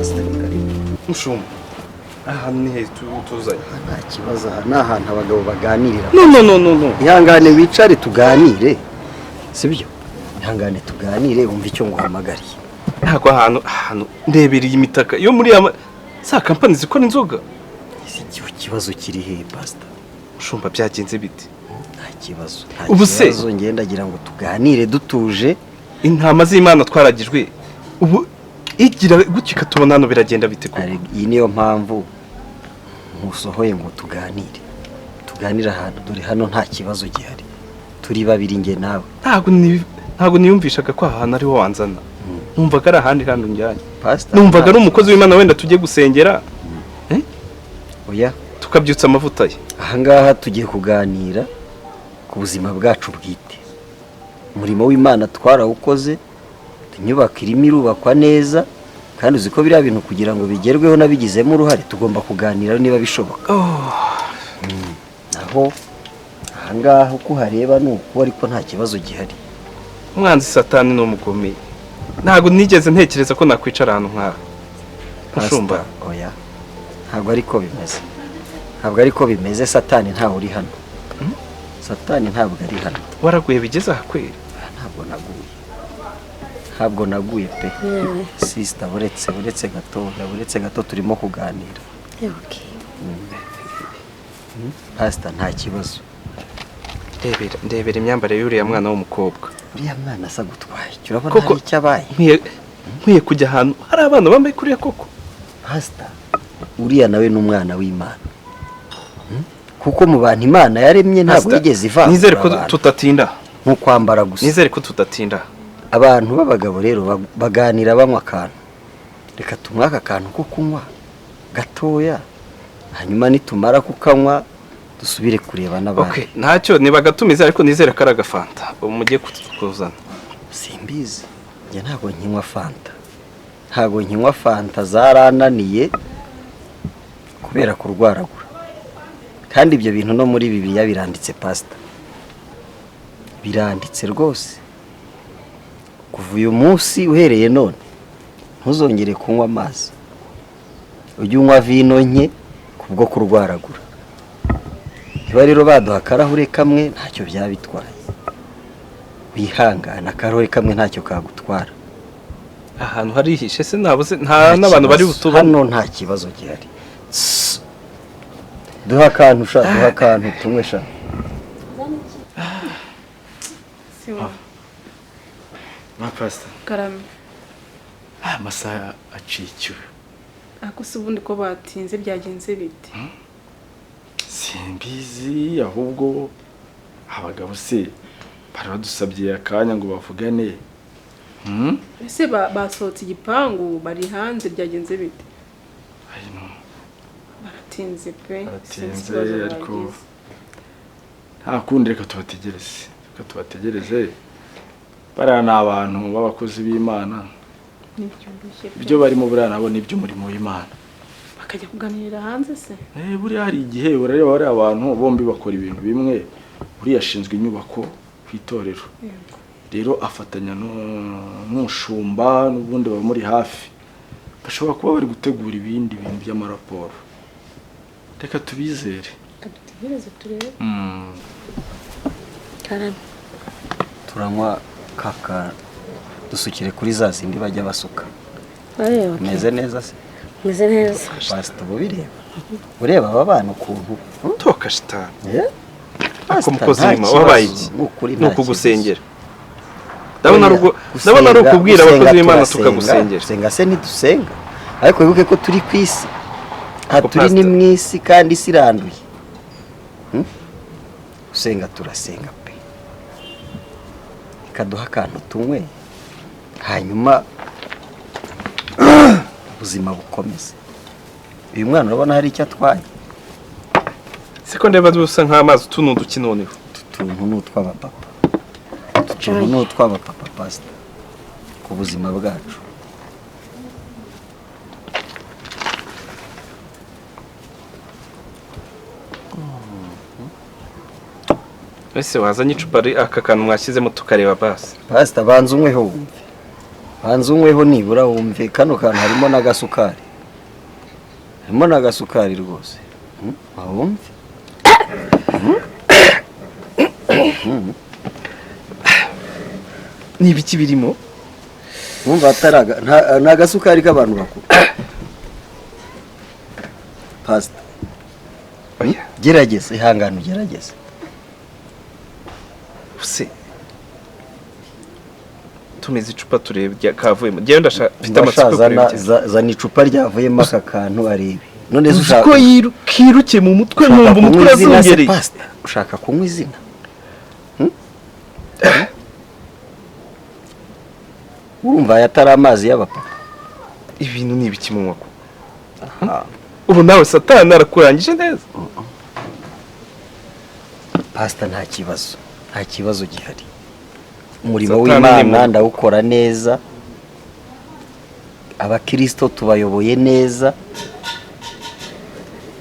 Pastor, ni karibu. Mushumba, ahantu ni heza tuzanye. Nta kibazo, aha ni ahantu abagabo baganirira. No, no, no, no, no. Ihangane wicare tuganire, sibyo? Ihangane tuganire wumve icyo nguhamagariye. Ntabwo ahantu ndebereye imitaka yo muri ya za kampani zikora inzoga. Ese icyo kibazo kiri he, Pastor? Mushumba, byagenze bite? Nta kibazo, nta Ubu se- kibazo, ngendagira ngo tuganire dutuje. Intama z'Imana twaragijwe, ubu igira gutya ikatubona hano, biragenda bite koko? Iyi niyo mpamvu nkusohoye ngo tuganire, tuganire ahantu, dore hano nta kibazo gihari, turi babiri njye nawe. Ntabwo niyumvishaga ko aha hantu ariho wanzana. Numvaga ari ahandi hantu njyanye. Pastor, Numvaga ari umukozi w'Imana wenda tugiye gusengera, Oya. tukabyutsa amavuta ye. Ahangaha tugiye kuganira ku buzima bwacu bwite. Umurimo w'Imana twarawukoze, inyubako irimo irubakwa neza, kandi uzi ko biriya bintu kugira ngo bigerweho nabigizemo uruhare, tugomba kuganira niba bishoboka. Naho ahangaha uko uhareba ni uko, ariko nta kibazo gihari. Umwanzi Satani ni umugome. Ntabwo nigeze ntekereza ko nakwicara ahantu nk'aha, mushumba. Pastor, oya, ntabwo ariko bimeze, ntabwo ariko bimeze. Satani ntawe uri hano, Satani ntabwo ari hano. Waraguye bigeze aha kweri? Ntabwo naguye, ntabwo naguye pe. Sister, buretse gato, buretse gato, turimo kuganira. Okay. Pastor, nta kibazo. Ndebera imyambarire y'uriya mwana w'umukobwa. Uriya mwana asa gutwaye, urabona Koko. hari icyo abaye? Nkwiye kujya ahantu hari abana bambaye kuriya koko? Pastor, uriya nawe ni umwana w'Imana. Kuko mu bantu Imana yaremye ntabwo Pastor, yigeze ivangura nizere ko abantu. tutatinda. Nko kwambara gusa. Nizere ko tutatinda. Abantu b'abagabo rero baganira banywa akantu. Reka tumwe aka kantu ko kunywa gatoya, hanyuma nitumara kukanywa dusubire kureba n'abandi. Okay, ntacyo nibagatumiza, ariko nizere ko ari agafanta ubu mugiye kuzana. Simbizi, njye ntabwo nkinywa fanta, ntabwo nkinywa fanta, zarananiye kubera kurwaragura. Kandi ibyo bintu no muri Bibiliya biranditse, Pastor, biranditse rwose. Kuva uyu munsi, uhereye none, ntuzongere kunywa amazi, ujye unywa vino nke kubwo kurwaragura. Niba rero baduha akarahure kamwe ntacyo byaba bitwaye, wihangana, akarahure kamwe ntacyo kagutwara. Ahantu harihishe se, nabuze nta n'abantu bari kibazo. butubone. Hano nta kibazo gihari. Tss. Duha akantu sha, duha akantu tunywe sha. Siwa. Ma Pastor. Karame. Amasaha acikiwe. Ariko se ubundi ko batinze byagenze bite? Simbizi, ahubwo abagabo se bari badusabye akanya ngo bavugane. Ese basohotse igipangu, bari hanze, byagenze bite? I know. Baratinze pe. Baratinze, Sinzi ikibazo ariko bagize. Nta kundi, reka tubategereze, reka tubategereze. Bariya ni abantu b'abakozi b'Imana. Ntibyoroshye pe. Ibyo barimo buriya nabo ni iby'umurimo w'Imana. Bakajya kuganirira hanze se? Buriya hari igihe urareba bariya abantu bombi bakora ibintu bimwe. Uriya ashinzwe inyubako ku itorero. Rero afatanya n'umushumba, n'ubundi bamuri hafi, bashobora kuba bari gutegura ibindi bintu by'amaraporo. Reka tubizere. Reka dutegereze turebe. Karame. Turanywa kaka, dusukire kuri za zindi bajya basuka. Bareba. Umeze neza se? Meze neza. Pastor, uba ubireba, ureba aba bana ukuntu Toka shitani. Eh? Ako Pastor, mukozi nta w'Imana, kibazo. wabaye iki? Ni ukuri Ni nta ukugusengera. kibazo. Ndabona ari ukubwira Gusenga abakozi b'Imana turasenga, tukagusengera. Gusenga se ntidusenga? Ariko wibuke ko turi ku isi aha. Ko Turi ni Pastor. mu isi kandi isi iranduye. Gusenga turasenga pe. Reka duhe akantu tunywe, hanyuma ubuzima bukomeze. Uyu mwana urabona hari icyo atwaye? Siko ndeba dusa nk'amazi, utu ni uduki noneho? Utu tuntu ni utw'abapapa, utu tuntu ni utw'abapapa, Pastor, ku buzima bwacu. Ese wazanye icupa aka kantu mwashyizemo tukareba basi? Pastor, banza unyweho wumve. Banza unyweho nibura wumve kano kantu harimo n'agasukari. Harimo n'agasukari rwose. Wumve. Ni ibiki birimo? Wumva ataraga nta gasukari k'abantu bakuru. Pastor. Gerageza ihangane ugerageze. Se tumeze icupa turebe kavuyemo. Genda ndashaka mfite amatsiko kureba. Zana icupa ryavuyemo aka kantu arebe. None se ushaka ko yirukiye mu mutwe numva umutwe urazungereye. Ushaka kunywa izina? Urumva yatari amazi y'abapapa. Ibintu ni ibiki mu mwako? Ubu nawe Satani arakurangije neza. Pastor nta kibazo. Nta kibazo gihari. Umurimo w'Imana ndawukora neza. Abakristo tubayoboye neza.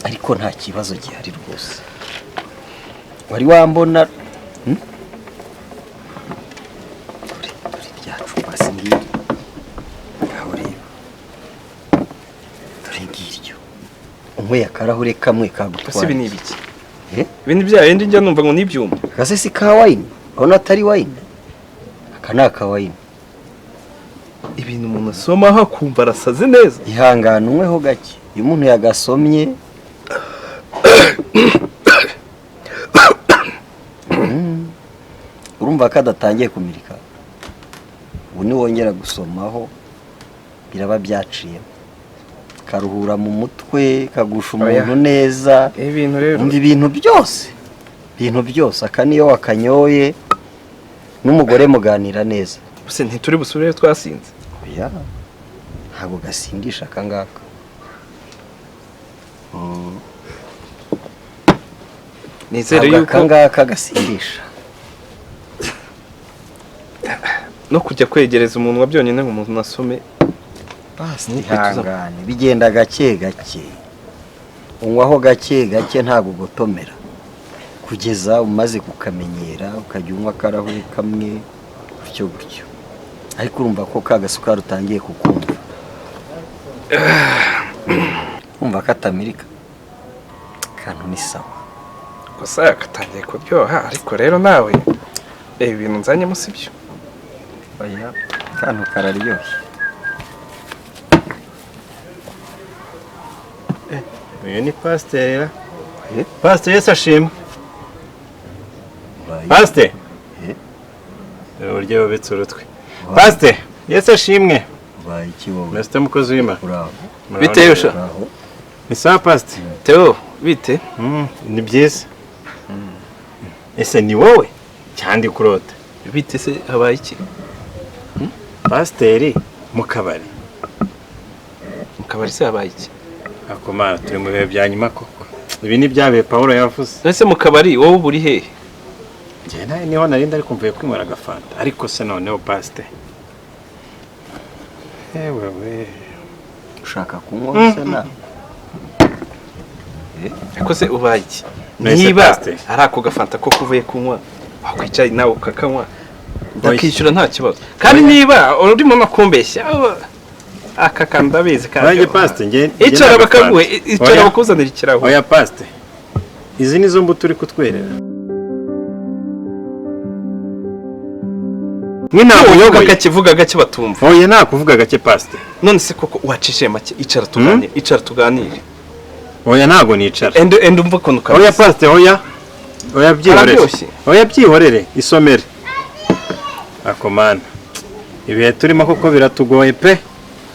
Ariko nta kibazo gihari rwose. Wari wambona Dore ryacupa singiri. Ngaho dore ngiryo. Umwe yakarahure kamwe kagutwara. Ese ibi ni ibiki? Ibindi bya bindi njya numva ngo ni ibyuma. Gase si ka wine. Urabona atari wine. Aka ni aka wine. Ibintu umuntu asomaho akumva arasaze neza. Ihangane unyweho gake. Iyo umuntu yagasomye urumva ko adatangiye kumirika. Ubu niwongera gusomaho biraba byaciye. Karuhura mu mutwe, kagusha umuntu neza. Ibintu rero umva ibintu byose. Ibintu byose aka niyo wakanyoye n'umugore muganira neza. Ese ntituri busubire twasinze? Oya. Ntabwo gasindisha aka ngaka. Nizere yuko aka ngaka gasindisha. No kujya kwegereza umuntu byonyine ngo umuntu asome. Ihangane bigenda gake gake. Unywaho gake gake ntabwo ugotomera. Kugeza umaze kukamenyera ukajya unywa akarahure kamwe gutyo gutyo. Ariko urumva ko ka gasukari utangiye kukumva. Umva katamirika. Kantu ni sawa. Gusa katangiye kuryoha ariko rero nawe ibintu nzanyemo sibyo. Oya, kantu kararyoshye. Uyu ni pasiteri. Pasiteri Yesu ashimwe. Pasiteri. Uburyo bubitse urutwe. Pasiteri Yesu ashimwe. Ubaye iki wowe? Mesite mukozi w'Imana. Bite yosha? Ni sawa pasiteri. Theo bite? Ni byiza. Ese ni wowe cyangwa kurota? Bite se habaye iki? Pasiteri mu kabari. Mu kabari se habaye iki? Akomana turi mu bihe bya nyuma koko. Ibi ni byabe Paulo yavuze. Ese mu kabari wowe uri hehe? Njye nawe niho narinda ariko mvuye kwinywera agafanta. Ariko se noneho pasiteri. Ewe we. Ushaka kunywa se na? Ariko se ubaye iki? Niba ari ako gafanta ko kuvuye kunywa wakwicaye nawe ukakanywa ndakishyura nta kibazo. Kandi niba urimo no kumbeshya aka kantu ndabizi kandi. Oya pasiteri nge icara bakaguhe icara bakuzanira ikirahure. Oya pasiteri izi nizo mbuto uri kutwerera. Ntabwo kakivuga gake batumva. Oya nta kuvuga gake pasiteri. None se koko wacishe make icara tuganire icara tuganire. Oya ntago nicara. Ende umva ukuntu kameze. Oya pasiteri oya. Oya byihorere. Oya byihorere isomere. Akomana. Ibihe turimo koko biratugoye pe.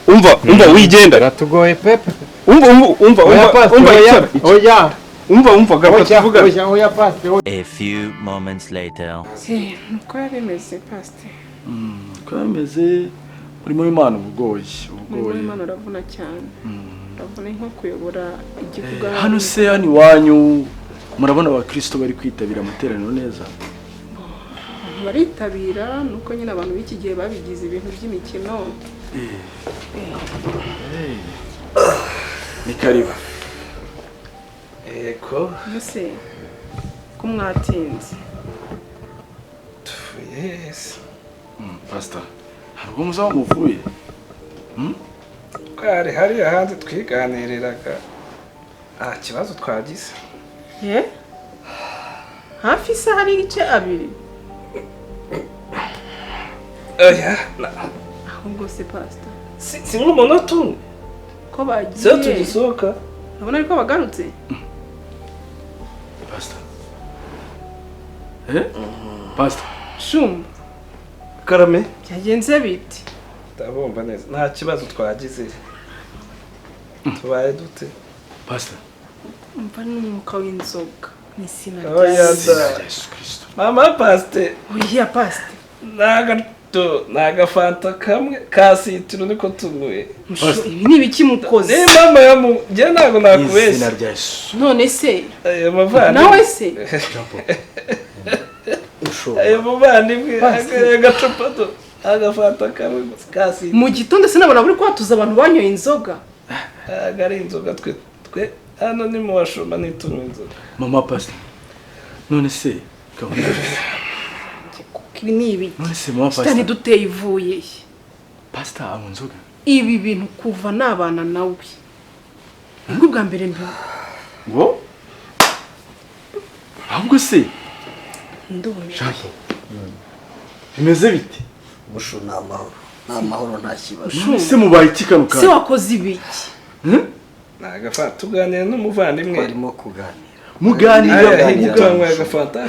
Umva umva wigenda. Biratugoye pe. Umva umva umva umva icara. Oya. Umva umva garuka tuvuga. Oya oya pasiteri. A few moments later. Uko yabimeze pasiteri. Uko yabimeze urimo Imana ubugoye ubugoye. Urimo Imana uravuna cyane. Uravuna nko kuyobora igihugu. Hano se hano iwanyu murabona abakristo bari kwitabira amateraniro neza? Baritabira nuko nyine abantu b'iki gihe babigize ibintu by'imikino. Ni karibu. Ego. Muse ko mwatinze. Yes. Pastor, Ntabwo muzi aho muvuye. Twari hariya hanze twiganiriraga, nta kibazo twagize. Ye? Hafi isaha n'igice abiri. Oya, Ahubwo se pastor, si nk'umunota umwe ko bagiye. siyo tugisohoka. Urabona ariko bagarutse? Pastor. Pastor. Shumba, Karame. byagenze bite? Ndabumva neza, nta kibazo twagize. Tubaye dute? Pastor. Umva n'umwuka w'inzoga. Ni izina Oya rya da. Yesu Kristo. Mama pasite, Oya pastor. Ni agafanta kamwe ka sitiro niko tunyweye. Mushu, ibi ni ibiki mukoze? Ni mama yamu, njye ntabwo Izina nakubeshya. rya Yesu. None se Ayo mavandimwe. nawe se Jean Paul. Ayo muvandimwe, Pastor. agacupa do, agafanta kamwe gusa ka sitiro. Mu gitondo sinabona buri kwatuza abantu banyoye inzoga. Ntabwo ari inzoga, twe hano ni mu bashumba ntitunywe inzoga. Mama pastor. None se gahunda. Ibi ni ibiki? None se mama Shitani pastor. duteye ivuye he? Pastor anywa inzoga. Ibi bintu kuva nabana nawe nibwo bwa mbere mbi Ngo? Ahubwo se ndumiwe. Jean Paul. Bimeze bite? Bushu, ni amahoro, ni amahoro, nta kibazo. None se mubaye iki kano Se kanya? wakoze ibiki? Ni agafanta, tuganira n'umuvandimwe. Twarimo kuganira. Muganira Hariya hirya muganira tunyweye agafanta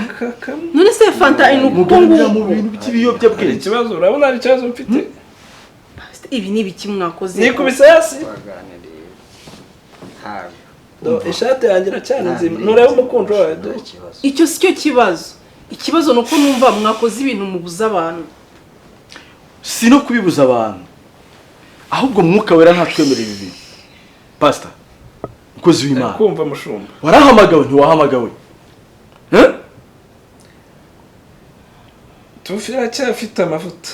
kamwe. None se fanta inuko muganira mu nguko? bintu Hari by'ibiyobyabwenge. ikibazo? Urabona hari ikibazo mfite? Pastor, ibi ni ibiki mwakoze? Nikubise hasi. Twaganiriye, ntabwo Do, ishati yanjye iracyari nzima, ntureba umukunzi wawe do. Nta kibazo. Icyo si cyo kibazo. Ikibazo ni uko numva mwakoze ibintu mubuza abantu. Si no kubibuza abantu, ahubwo Mwuka Wera ntatwemerera ibi bintu. Pastor, umukozi w'Imana, Kumva mushumba. warahamagawe ntiwahamagawe? Eh? Tufi iracyafite amavuta.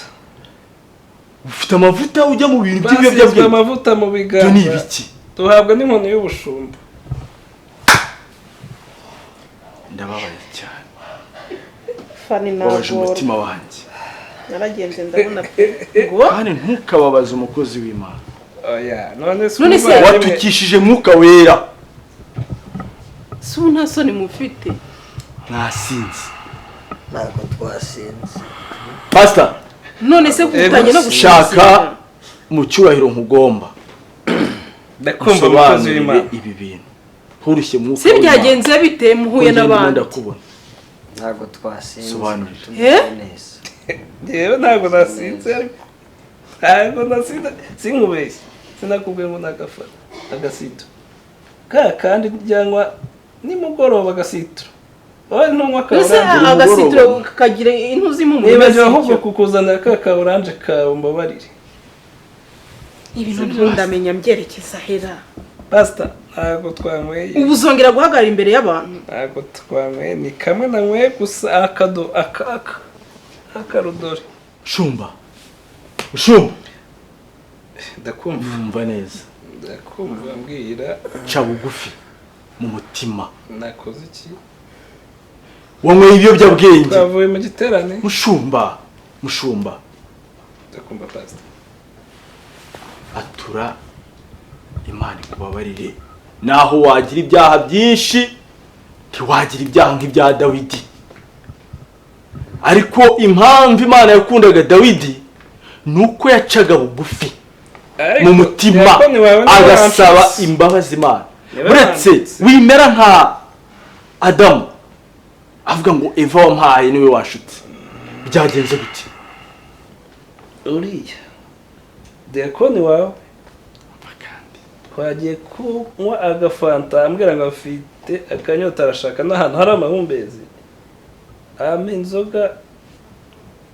Ufite amavuta, ujya mu bintu Basizwe by'ibiyobyabwenge? amavuta mu Ibyo ni biganza, ibiki? duhabwa n'inkoni y'ubushumba. Ndababaye cyane. Fani, Babaje nagora. umutima wanjye. Naragenze ndabona pe ngo Kandi ntukababaze umukozi w'Imana. Oya, none se None se- umuvandimwe- Watukishije Mwuka Wera. Si ubu nta soni mufite? Mwasinze. Ntabwo twasinze. Pastor. None se utangiye no Shaka mu cyubahiro nkugomba, Ndakumva umukozi usobanurire w'Imana. ibi bintu nturushye Mwuka Si w'Imana. byagenze bite muhuye Kuko njye ndimo n'abandi? ndakubona. Ntabwo twasinze. Sobanurira. Tumeze Eh? neza. Njyewe ntabwo nasinze, ariko ntabwo nasinze, sinkubeshye, sinakubwiye ngo nagafata agasito ka kandi ryanywa nimugoroba, agasitiro wowe ntunywa ka None se oranje? agasitiro kagira intuzi impumuro Nibagiwe imeze ahubwo ityo? kukuzanira ka ka oranje kawe, mbabarire. Ibintu ntundamenya mbyerekeza hera. Pasita, ntabwo twanyweye. Ubu uzongera guhagarara imbere y'abantu? Ntabwo twanyweye, ni kamwe nanyweye gusa, akado aka aka akarudori. Shumba, shumba. Ndakumva. Numva neza. Ndakumva, mbwira. Ca bugufi mu mutima. Nakoze iki? Wanyweye ibiyobyabwenge. Twavuye mu giterane. Mushumba, mushumba. Ndakumva pasita. Atura Imana ikubabarire. Naho wagira ibyaha byinshi, ntiwagira ibyaha nk'ibya Dawidi. Ariko impamvu Imana yakundaga Dawidi ni uko yacaga bugufi mu mutima Diyakoni wawe niwe agasaba wanshutse. imbabazi Imana. Niwe Uretse wanshutse. wimera nka Adamu avuga ngo Eva wampaye niwe washutse. Byagenze gute? Uriya diyakoni wawe, twagiye kunywa agafanta, ambwira ngo afite akanyota, arashaka n'ahantu hari amahumbezi, ampa inzoga.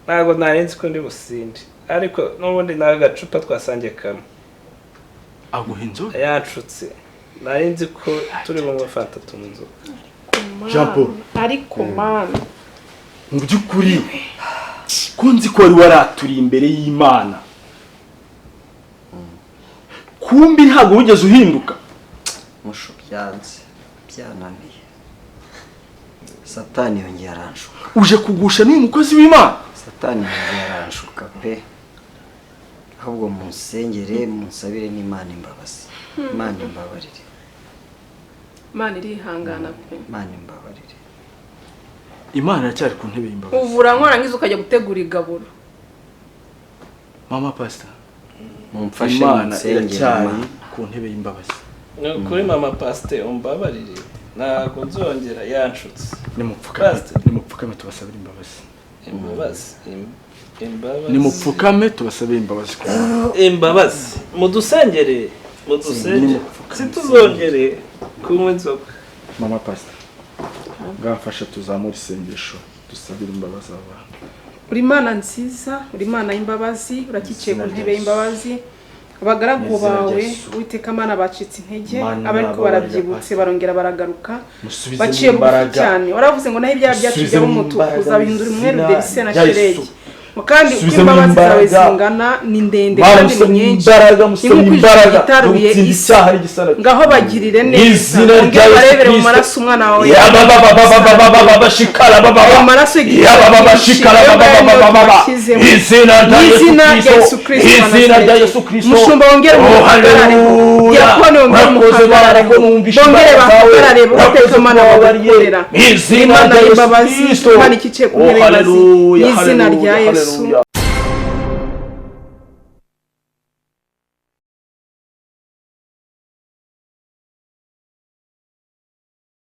Ntabwo nari nzi ko ndi businde, ariko n'ubundi ni agacupa twasangiye kamwe. Aguha inzoga? Yanshutse, nari nzi ko turi bunywe fanta, tunywa inzoga. Jean Paul. Ariko mana. Mu by'ukuri, ko nzi ko wari waraturiye imbere y'Imana, kumbi ntabwo wigeze uhinduka. Mushu, byanze, byananiye, Satani yongeye aranshuka. Uje kugusha n'uyu mukozi w'Imana. Satani yongeye aranshuka pe. Ahubwo munsengere, munsabire n'Imana imbabazi. Imana imbabarire. Imana irihangana pe. Imana imbabarire. Imana iracyari ku ntebe y'imbabazi. Uvura nkorangiza ukajya gutegura igaburo. Mama pastor, mumfashe, Imana munsengere. iracyari Imana. ku ntebe y'imbabazi. Ni ukuri mama pasite, umbabarire, ntabwo nzongera, yanshutse. Nimupfukame. Pastor. Nimupfukame tubasabire imbabazi. Imbabazi, imbabazi. Nimupfukame tubasabire imbabazi ku Mana. Imbabazi, mudusengere, mudusengere. Nimupfukame. Situzongere kunywa inzoga. Mama pastor, ngafasha tuzamure isengesho dusabire imbabazi aba bantu. Uri Imana nziza, uri Imana y'imbabazi, urakikiye ku Izina ntebe rya y'imbabazi. Abagaragu Mu izina rya bawe, Yesu. Uwiteka Mana, bacitse intege, Mana, abariko babarira, barabyibutse, Pastor. barongera baragaruka. Musubizemo Baciye bugufi imbaraga. cyane. Waravuze ngo naho ibyaha byacu Musubizemo byaba umutuku, imbaraga uzabihindura mu umweru izina derise na rya Yesu. sheregi. Ngo kandi uko Musubizemo imbabazi zawe imbaraga. zingana, ni ndende Mana, kandi ni musubizemo nyinshi, imbaraga, ni musubizemo nk'uko ijuru imbaraga ryitaruye zo gutsinda isi. icyaha n'igisa nacyo. Ngaho bagirire Mu neza, izina wongere rya Yesu barebere mu Kristo. maraso umwana wawe. Yabababababababa, shikara baba. Ayo maraso y'igiciro Yabababa, cyinshi, shikara ayo baba ngayo niyo baba baba. tubashyizemo. Izina rya Mu Yesu izina rya Kristo. Yesu Kristo wa Izina rya Nazareti. Yesu Kristo. Mushumba, wongere Oh, umuhagarare. haleluya. Diakoni, wongere Urakoze Mana umuhagarare. ko numvishe Bongere imbaraga zawe. bahagarare, Urakoze Uwiteka Mana, ko wababariye. bagukorera. Mu izina Imana rya Yesu y'imbabazi, Kristo. Imana ikicaye ku Oh, ntebe y'imbabazi. haleluya, Mu izina rya haleluya, Yesu. haleluya.